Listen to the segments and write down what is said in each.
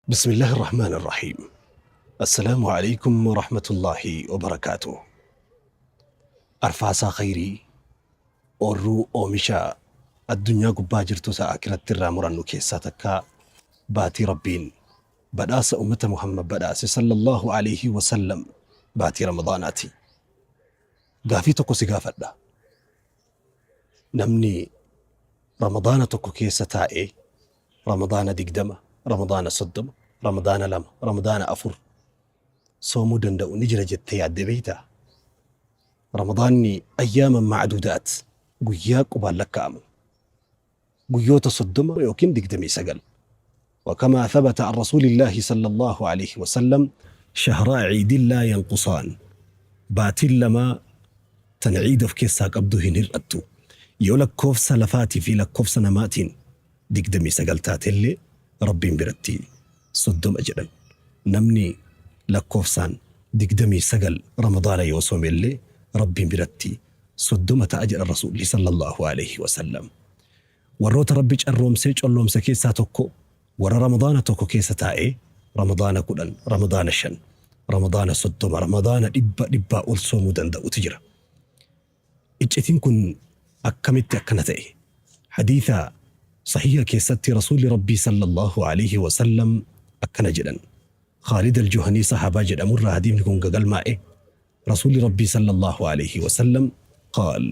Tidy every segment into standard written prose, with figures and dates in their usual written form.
بسم الله الرحمن الرحيم. السلام عليكم ورحمة الله وبركاته. Arfaasaa khayrii oorruu oomisha addunyaa gubbaa jirtu isa akiratti irraa murannu keessaa takka baatii Rabbiin badhaasa ummata Muhammad badhaase sallallahu alayhi wasallam baatii Ramadaanaati. Gaafii tokko si gaafadha. Namni Ramadaana tokko keessa taa'ee Ramadaana 20, Ramadaana 30, Ramadaana 2, Ramadaana 4 soomuu danda'u ni jira jettee yaaddee beektaa? Ramadaanni ayyaaman ma'duudaat, guyyaa qubaan lakkaa'amu. Guyyoota 30 yookiin 29. وكما ثبت عن رسول الله صلى الله عليه وسلم شهرا عيد لا ينقصان baatiin lama tan ciida of keessaa qabdu hin hir'attu. Yoo lakkoofsa lafaatii fi lakkoofsa namaatiin 29 taatellee Rabbiin biratti 30 jedhan. Namni lakkoofsaan 29 Ramadaana yoo soomellee Rabbiin biratti 30 ta'a jedhan Rasuulli sallallahu alaihi wasallam. Warroota Rabbi carroomsee colloomse keessaa tokko warra Ramadaana tokko keessa taa'ee Ramadaana 10, Ramadaana 5, Ramadaana 30, Ramadaana 100 dhibbaa ol soomuu danda'utu jira. Iccitiin kun akkamitti akkana ta'e? Hadiisa sahiha keessatti Rasuulli Rabbii sallallahu alaihi wasallam akkana jedhan. Khaalid al-Juhanii sahaabaa jedhamurraa hadiifni kun gagalmaa'e. Rasuulli Rabbii sallallahu alaihi wasallam qaal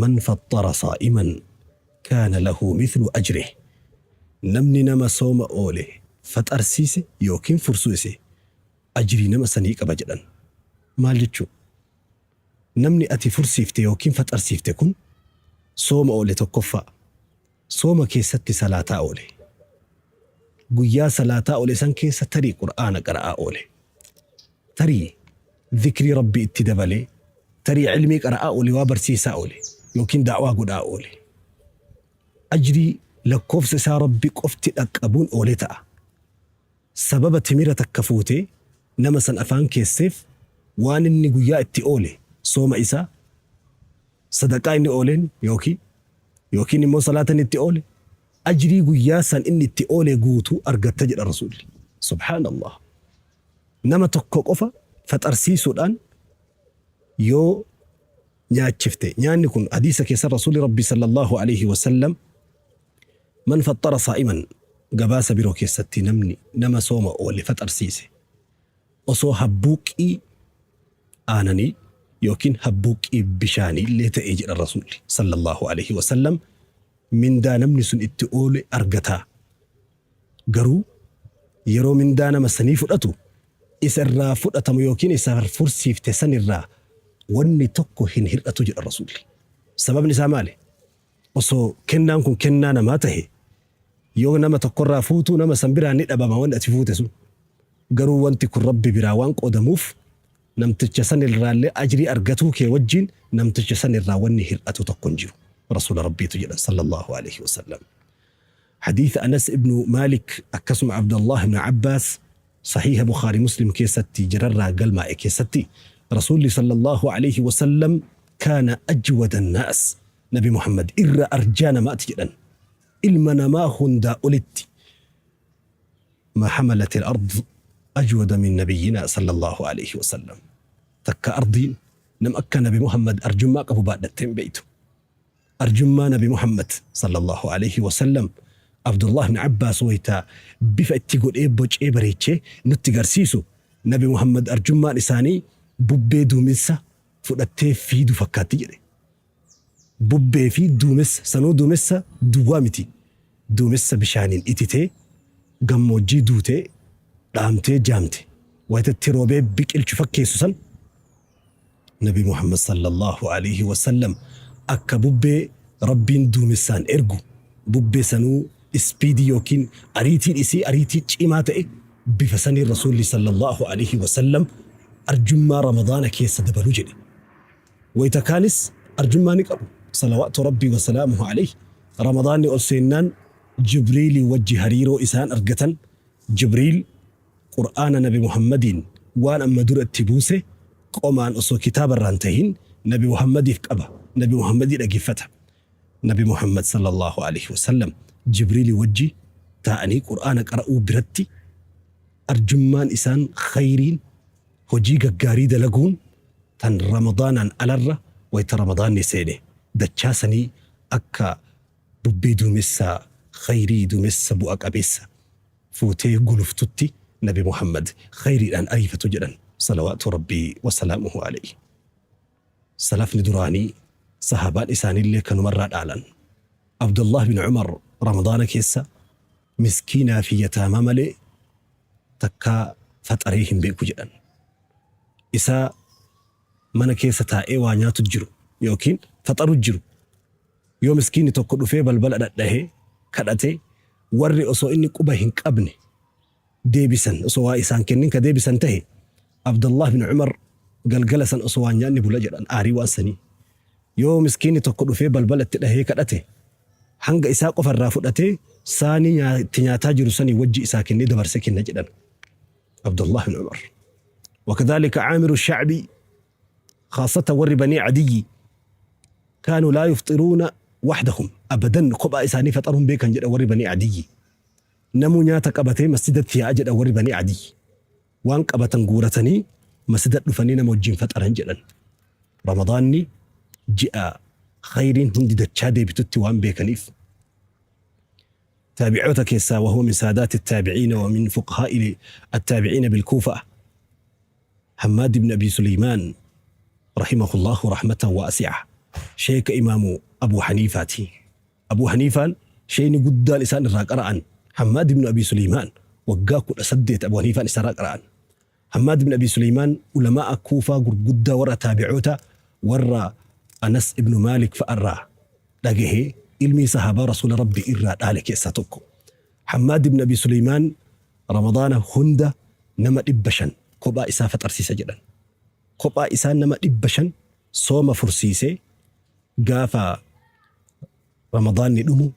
man faxxara saa'iman kaana lahu mithlu ajrih. Namni nama sooma oole faxarsiise yookiin fursuise ajrii nama sanii qaba jedhan. Maal jechuu? Namni ati fursiifte yookiin faxarsiifte kun sooma oole tokkoffaa. Sooma keessatti salaataa oole. Guyyaa salaataa oole san keessa tarii Qur'aana qara'aa oole. Tarii dhikrii Rabbii itti dabalee, tarii ilmii qara'aa oole, waa barsiisaa oole yookiin da'waa godhaa oole. Ajrii lakkoofsa isaa Rabbi qofti dhaqqabuun oole ta'a. Sababa timira takka fuutee nama san afaan keesseef waan inni guyyaa itti oole sooma isaa, sadaqaa inni ooleen yookiin immoo salaata inni itti oole, ajrii guyyaa san inni itti oole guutuu argatta jedha Rasuulli. Subhaanallah. Nama tokko qofa faxarsiisuudhaan yoo nyaachifte, nyaanni kun hadiisa keessa Rasuulli Rabbi sallallahu alaihi wasallam man faxxara saa'iman, gabaasa biroo keessatti namni nama sooma oole faxarsiise osoo habbuuqqii aananii yookiin habbuuqqii bishaanii illee ta'ee jedha Rasuulli sallallahu alaihi wasallam, mindaa namni sun itti oole argataa. Garuu yeroo mindaa nama sanii fudhatu isa irraa fudhatamu yookiin isa fursiifte san irraa wanni tokko hin hir'atu jedha Rasuulli. Sababni isaa maali? Osoo kennaan kun kennaa namaa tahe yoo nama tokkorraa fuutuu nama san biraa ni dhabama wanni ati fuute sun. Garuu wanti kun Rabbi biraa waan qoodamuuf namticha san irraallee ajrii argatuu kee wajjin namticha san irraa wanni hir'atu tokko hin jiru. Rasuula Rabbiitu jedhan sallallahu alaihi wasallam. Hadiisa Anas ibnu Maalik akkasuma Abdallah ibnu Abbaas sahiha Bukhari Muslim keessatti jararraa galmaa'e keessatti Rasuulli sallallahu alaihi wasallam kaana ajwada annaas, Nabi Muhammad irra arjaa namaati jedhan. Ilma namaa hundaa olitti ma hamalat al-ard ajwada min nabiyyina sallallahu alaihi wasallam. Takka ardiin nam akka Nabi Muhammad arjummaa qabu baadhattee hin beektu. Arjummaa Nabi Muhammad sallallahu alaihi wasallam Abdullah ibn Abbaas wayta bifa itti godhee bocee bareechee nutti garsiisu, Nabi Muhammad arjummaan isaanii bubbee duumessa fudhattee fiidu fakkaatti jedhe. Bubbee fi duumessa, sanuu duumessa duwwaa miti. Duumessa bishaaniin ititee gammoojjii duutee dhaamtee jaamte wayita itti roobee biqilchu fakkeessu san, Nabi Muhammad sallallahu alaihi wasallam akka bubbee Rabbiin duumessaan ergu, bubbee sanuu ispiidii yookiin ariitiin isii ariitii cimaa ta'e, bifa saniin Rasuulli sallallahu alaihi wasallam arjummaa Ramadaana keessa dabalu jedhe. Wayita kaanis arjummaa ni qabu. Salawaatu Rabbii wa salaamuhu alayhi. Ramadaanni ol seennaan Jibriilii wajji hariiroo isaan argatan, Jibriil Qur'aana Nabi Muhammadiin waan amma dura itti buuse qomaan osoo kitaaba irraa hin tahin Nabi Muhammadiif qaba. Nabi Muhammadii dhageeffata. Nabi Muhammad sallallahu alaihi wasallam Jibriilii wajji taa'anii Qur'aana qara'uu biratti Arjummaan isaan khayriin hojii gaggaarii dalaguun tan Ramadaanaan alarra wayta Ramadaanni seene dachaa sanii akka bubbee duumessa khayrii duumessa bu'a qabeessa fuutee guluftutti Nabi Muhammad khayriidhaan ariifatu jedhan salawaatu Rabbii wasalaamuhu alayhi. Salafni duraanii sahaabaan isaaniillee kanumarraa dhaalan. Abdullah bin Umar Ramadaana keessa miskiinaa fi yataamaa malee takkaa faxaree hin beeku jedhan. Isaa mana keessa taa'ee waa nyaatu jiru yookiin faxaru jiru yoo miskiinni tokko dhufee balbala dhadhahee kadhate warri osoo inni quba hin qabne deebisan osoo waa isaan kennin ka deebisan tahe Abdullah bin Umar galgala san osoo waan nyaanni bula jedhan aarii waan sanii. Yoo miskiinni tokko dhufee balbala itti dhahee kadhate hanga isaa qofa irraa fudhatee saanii itti nyaataa jiru sanii wajji isaa kennee dabarsee kenna jedhan Abdullah bin Umar. وكذلك عامر الشعبي خاصة warri بني عدي كانوا لا يفطرون وحدهم أبدا kophaa isaanii faxaruun beekan jedha warri Banii Adiyyi. Namuu nyaata qabatee masjidatti yaa'a jedha warri Banii Adiyyi. Waan qabatan guuratanii masjida dhufanii nama wajjin faxaran jedhan. Ramadaanni ji'a khayriin hundi dachaa deebitutti waan beekaniif. Taabi'oota keessaa وهو من سادات التابعين ومن فقهاء التابعين بالكوفة حماد بن أبي سليمان رحمه الله رحمة واسعة sheeka imaamu Abuu Haniifaati. Abuu Haniifaan sheeyni guddaan isaan irraa qara'an Hammaad ibn Abii Suleymaan waggaa 18 Abuu Haniifaan isarraa qara'an. Hammaad ibn Abii Suleymaan ulamaa'a Kuufaa gurguddaa warra taabi'oota warra Anas ibn Maalik fa'arraa dhagahee ilmii sahaabaa Rasuula Rabbii irraa dhaale keessaa tokko. Hammaad ibn Abii Suleymaan Ramadaana hunda nama 500 kophaa isaa faxarsiisa jedhan. Kophaa isaa nama 500 sooma fursiisee gaafa Ramadaanni dhumu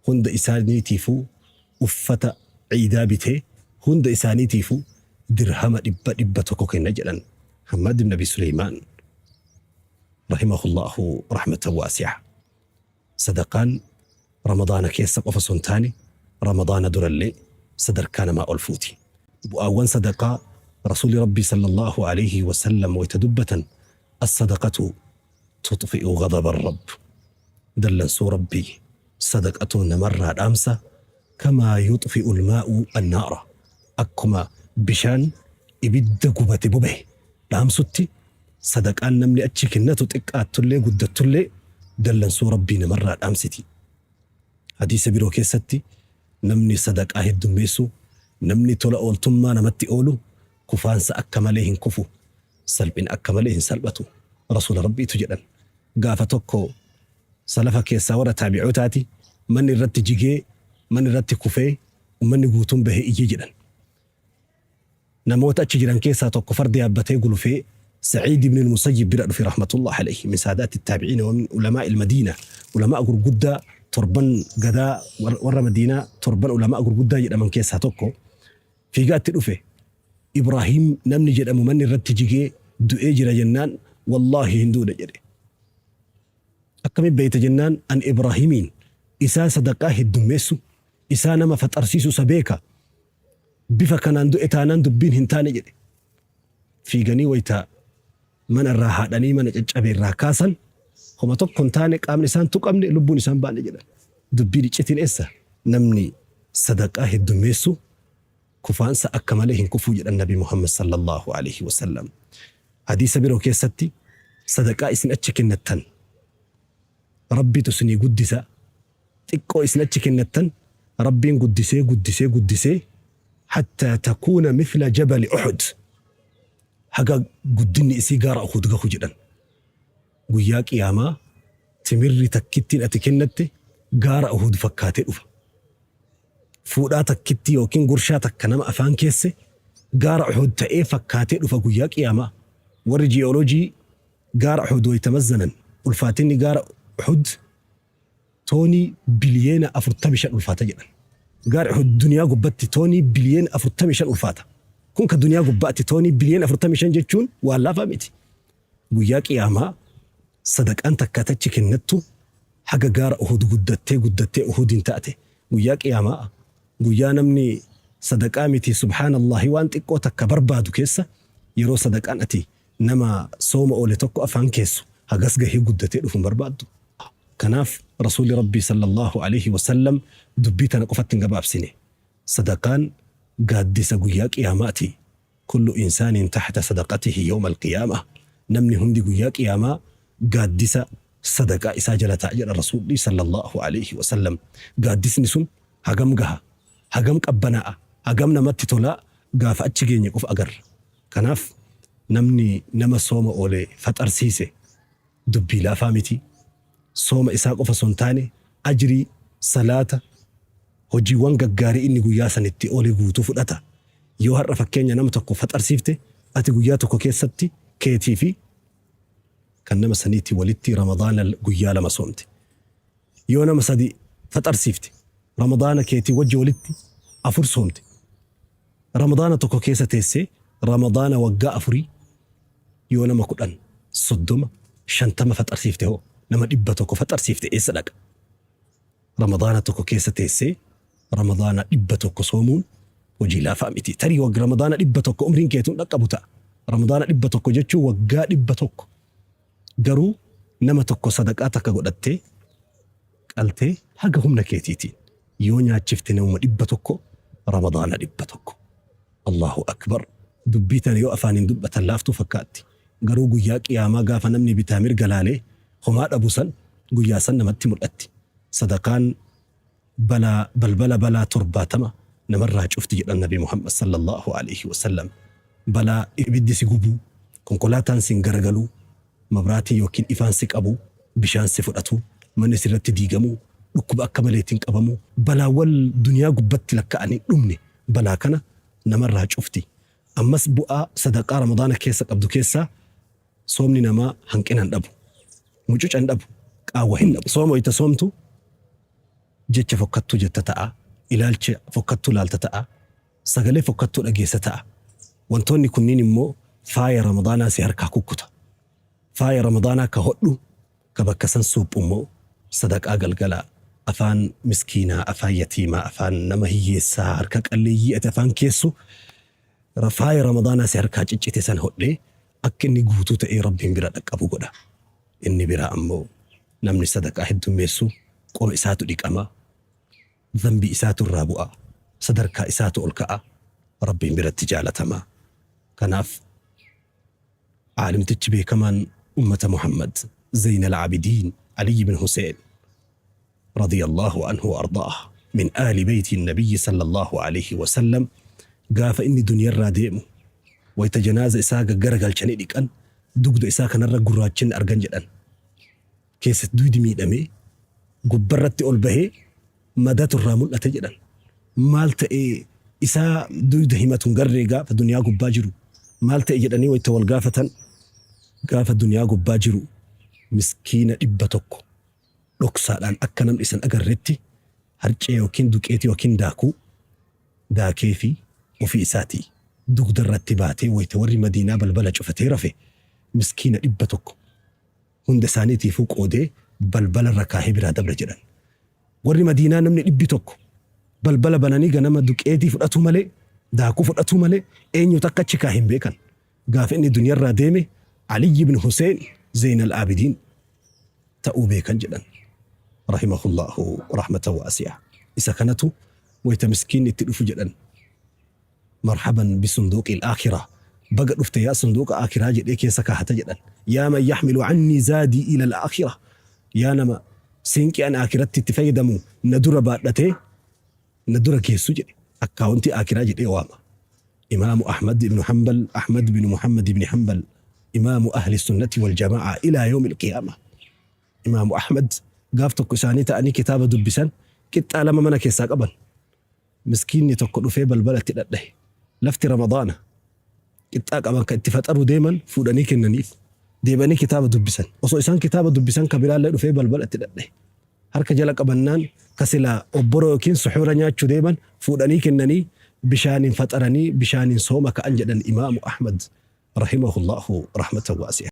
hunda isaaniitiifuu uffata ciidaa bitee hunda isaaniitiifuu dirhama 100 kenna jedhan Hammaad ibn Abi Suleymaan rahimahullaahu rahmatan waasi'a. Sadaqaan Ramadaana keessa qofa osoo hin taane Ramadaana durallee sadarkaa namaa ol fuuti. Bu'aawwan sadaqaa Rasuulli Rabbii sallallaahu aleyhi wa sallam wayta dubbatan As-sadaqatu tuxfi'u ghadaba ar-Rabb Dallansuu Rabbii sadaqatu namarraa dhaamsa kamaa yuxfi'u al-maa'u an-naara Akkuma bishaan ibidda gubate bobahe dhaamsutti sadaqaan namni achi kennatu xiqqaattullee guddattullee dallansuu Rabbii namarraa dhaamsiti. Hadiisa biroo keessatti namni sadaqaa heddummeessu, namni tola ooltummaa namatti oolu kufaansa akka malee hin kufu, salphina akka malee hin salphatu. Rasuula Rabbiitu jedhan. Gaafa tokko salafa keessaa warra taabi'ootaati manni irratti jigee manni irratti kufee ummanni guutuun bahee iyye jedhan. Namoota achi jiran keessaa tokko farda yaabbatee gulufee Sa'iid ibn al-Musayyib bira dhufe rahmatullah alayhi min saadaati taabi'iina wa min ulamaa'i al-Madiina ulamaa gurguddaa torban gadaa warra Madiinaa torban ulamaa gurguddaa jedhaman keessaa tokko fiigaa itti dhufe Ibraahiim namni jedhamu manni irratti jigee du'ee jira jennaan wallaahi hin duune jedhe. Akkamitti beekta jennaan an Ibraahimiin isaa sadaqaa heddummeessu isaa nama faxarsiisu isa beeka bifa kanaan du'e taanaan dubbiin hin taane jedhe. Fiiganii wayta mana irraa haadhanii mana caccabe irraa kaasan homa tokko hin taane qaamni isaan tuqamne lubbuun isaan baane jedhan. Dubbiin iccitiin eessa? Namni sadaqaa heddummeessu kufaansa akka malee hin kufuu jedhan Nabi Muhammad sallallaahu aleyhi wa sallam. Hadiisa biroo keessatti sadaqaa isin achi kennattan Rabbitu isinii guddisa xiqqoo isin achi kennattan Rabbiin guddisee guddisee guddisee hattaa takuuna mithla jabali Uhud haga guddinni isii gaara Uhud gahu jedhan. Guyyaa qiyaamaa timirri takkittiin ati kennatte gaara Uhud fakkaatee dhufa. Fuudhaa takkittii yookiin gurshaa takka nama afaan keesse gaara Uhud ta'ee fakkaatee dhufa guyyaa qiyaamaa. Warri ji'oolojii gaara Uhud wayta mazzanan ulfaatinni gaara Uhud toonii biliyeena 45 ulfaata jedhan. Gaarri Uhud duniyaa gubbatti toonii biliyeena 45 ulfaata. Kun ka duniyaa gubbaatti toonii biliyeena 45 jechuun waan laafaa miti. Guyyaa qiyaamaa sadaqaan takka ati achi kennattu haga gaara Uhud guddattee guddattee Uhudiin taate. Guyyaa qiyaamaa guyyaa namni Sadaqaa miti, subhaanallaahi, waan xiqqoo takka barbaadu keessa yeroo sadaqaan ati nama sooma oole tokko afaan keessu hagas gahee guddatee dhufu hin barbaaddu. Kanaaf Rasuulli Rabbii sallallaahu aleyhi wasallam dubbii tana qofatti hin gabaabsine. Sadaqaan gaaddisa guyyaa qiyaamaati. Kullu insaanin tahta sadaqatihi yawmal qiyaamah. Namni hundi guyyaa qiyaamaa gaaddisa sadaqaa isaa jala ta'a jedha Rasuulli sallallaahu aleyhi wasallam. Gaaddisni sun hagam gaha? Hagam qabbanaa'a? Hagam namatti tola? Gaafa achi geenye qofa agarra. Kanaaf namni nama sooma oole faxarsiise dubbii laafaa miti. Sooma isaa qofa osoo hin taane ajrii salaata, hojiiwwan gaggaarii inni guyyaa san itti oole guutuu fudhata. Yoo har'a fakkeenya nama tokko faxarsiifte ati guyyaa tokko keessatti keetii fi kan nama saniitii walitti Ramadaana guyyaa lama soomte. Yoo nama sadi faxarsiifte Ramadaana keetii wajji walitti afur soomte. Ramadaana tokko keessa teessee Ramadaana waggaa afurii yoo nama 10, 30, 50 faxarsiifte hoo nama 100 faxarsiifte eessa dhaqa? Ramadaana tokko keessa teessee Ramadaana 100 soomuun hojii laafaa miti. Tarii Ramadaana 100 umriin keetu hin dhaqqabu ta'a. Ramadaana 100 jechuun waggaa 100. Garuu nama tokko sadaqaa takka godhattee qaltee haga humna keetiitiin yoo nyaachifte namuma 100 Ramadaana 100. Allaahu Akbar! Dubbii tana yoo afaaniin dubbatan laaftuu fakkaatti. Garuu guyyaa qiyaamaa gaafa namni bitaa mirga laalee homaa dhabu san guyyaa san namatti mul'atti. Sadaqaan balaa balbala balaa 70 namarraa cufti jedhan Nabi Muhammad sallallaahu aleyhi wasallam. Balaa ibiddi si gubuu, konkolaataan siin garagaluu, mabraatiin yookiin ifaan si qabuu, bishaan si fudhatuu, manni sirratti diigamuu, dhukkuba akka maleetiin qabamuu, balaawwan duniyaa gubbatti lakka'anii hin dhumne balaa kana namarraa cufti. Ammas bu'aa sadaqaa Ramadaana keessa qabdu keessaa soomni namaa hanqina hin dhabu, mucuca hin dhabu, qaawwa hin dhabu. Sooma wayta soomtu jecha fokkattuu jetta ta'a, ilaalcha fokkattuu laalta ta'a, sagalee fokkattuu dhageessa ta'a. Wantoonni kunniin immoo faaya Ramadaanaa si harkaa kukkuta. Faaya Ramadaanaa ka hodhu, ka bakka san suuphu immoo sadaqaa galgalaa, afaan miskiinaa, afaan yatiimaa, afaan nama hiyyeessaa, harka qalleeyyii ati afaan keessu faaya Ramadaanaa si harkaa ciccite san hodhee akka inni guutuu ta'ee Rabbiin bira dhaqqabu godha. Inni biraa ammoo namni sadaqaa heddummeessu qoma isaatu dhiqama, zambii isaatu irraa bu'a, sadarkaa isaatu ol ka'a, Rabbiin biratti jaalatama. Kanaaf aalimtichi beekamaan ummata Muhammad Zeynal Aabidiin Aliyyi bin Huseen radiyallahu anhu wa ardaah min aali beeyti nabiyyi sallallahu aleyhi wa sallam gaafa inni duniyarraa deemu wayta janaaza isaa gaggaragalchanii dhiqan dugda isaa kanarra gurraachinna argan jedhan. Keessatti duydi miidhamee gubbarratti ol bahee madatu irraa mul'ate jedhan. Maal ta'e isaa duyda himatu hin garree gaafa duniyaa gubbaa jiru maal ta'e jedhanii wayta wal gaafatan gaafa duniyaa gubbaa jiru miskiina 100 dhoksaadhaan akka namni isa hin agarretti harcee yookiin duqeetii yookiin daakuu daakeefii ofii isaatii dugda irratti baatee wayta warri madiinaa balbala cufatee rafe miskiina 100 hunda isaaniitiifuu qoodee balbala irra kaahee biraa dabre jedhan. Warri Madiinaa namni 100 balbala bananii ganama duqeetii fudhatuu malee, daakuu fudhatuu malee eenyutu akka achi kaahe hin beekan. Gaafa inni duniyarraa deeme Aliyyi ibn Huseen Zeynal Aabidiin ta'uu beekan jedhan. Rahimahullaahu rahmatan waasi'a. Isa kanatu wayta miskiinni itti dhufu jedhan. Marhaban bisunduuqil aakhirah, baga dhufte yaa sunduuqa aakhiraa jedhee keessa kaahata jedhan. Yaa man yaxmilu cannii zaadii ilal aakhirah, yaa nama siinqii an aakhiratti itti fayyadamu na dura baadhatee na dura geessu jedhe akkaawontii aakhiraa jedhee waama. Imaamu Ahmad ibnu Hanbal, Ahmad binu Muhammad ibni Hanbal, imaamu ahli sunnati wal jamaa'a ilaa yawmil qiyaamah. Imaamu Ahmad gaaf tokko isaanii ta'anii kitaaba dubbisan qixxaa lama mana keessaa qaban. Miskiinni tokko dhufee balbala itti dhadhahe. Lafti Ramadaana. Qixxaa qaban ka itti faxaruu deeman fuudhanii kennaniif. Deebi'anii kitaaba dubbisan. Osoo isaan kitaaba dubbisan ka biraallee dhufee balbala itti dhadhahe. Harka jala qabannaan ka silaa obboroo yookiin suxuura nyaachuu deeman fuudhanii kennanii bishaaniin faxaranii bishaaniin sooma ka'an jedhan Imaamu Ahmad rahimahullahu rahmatan waasi'a.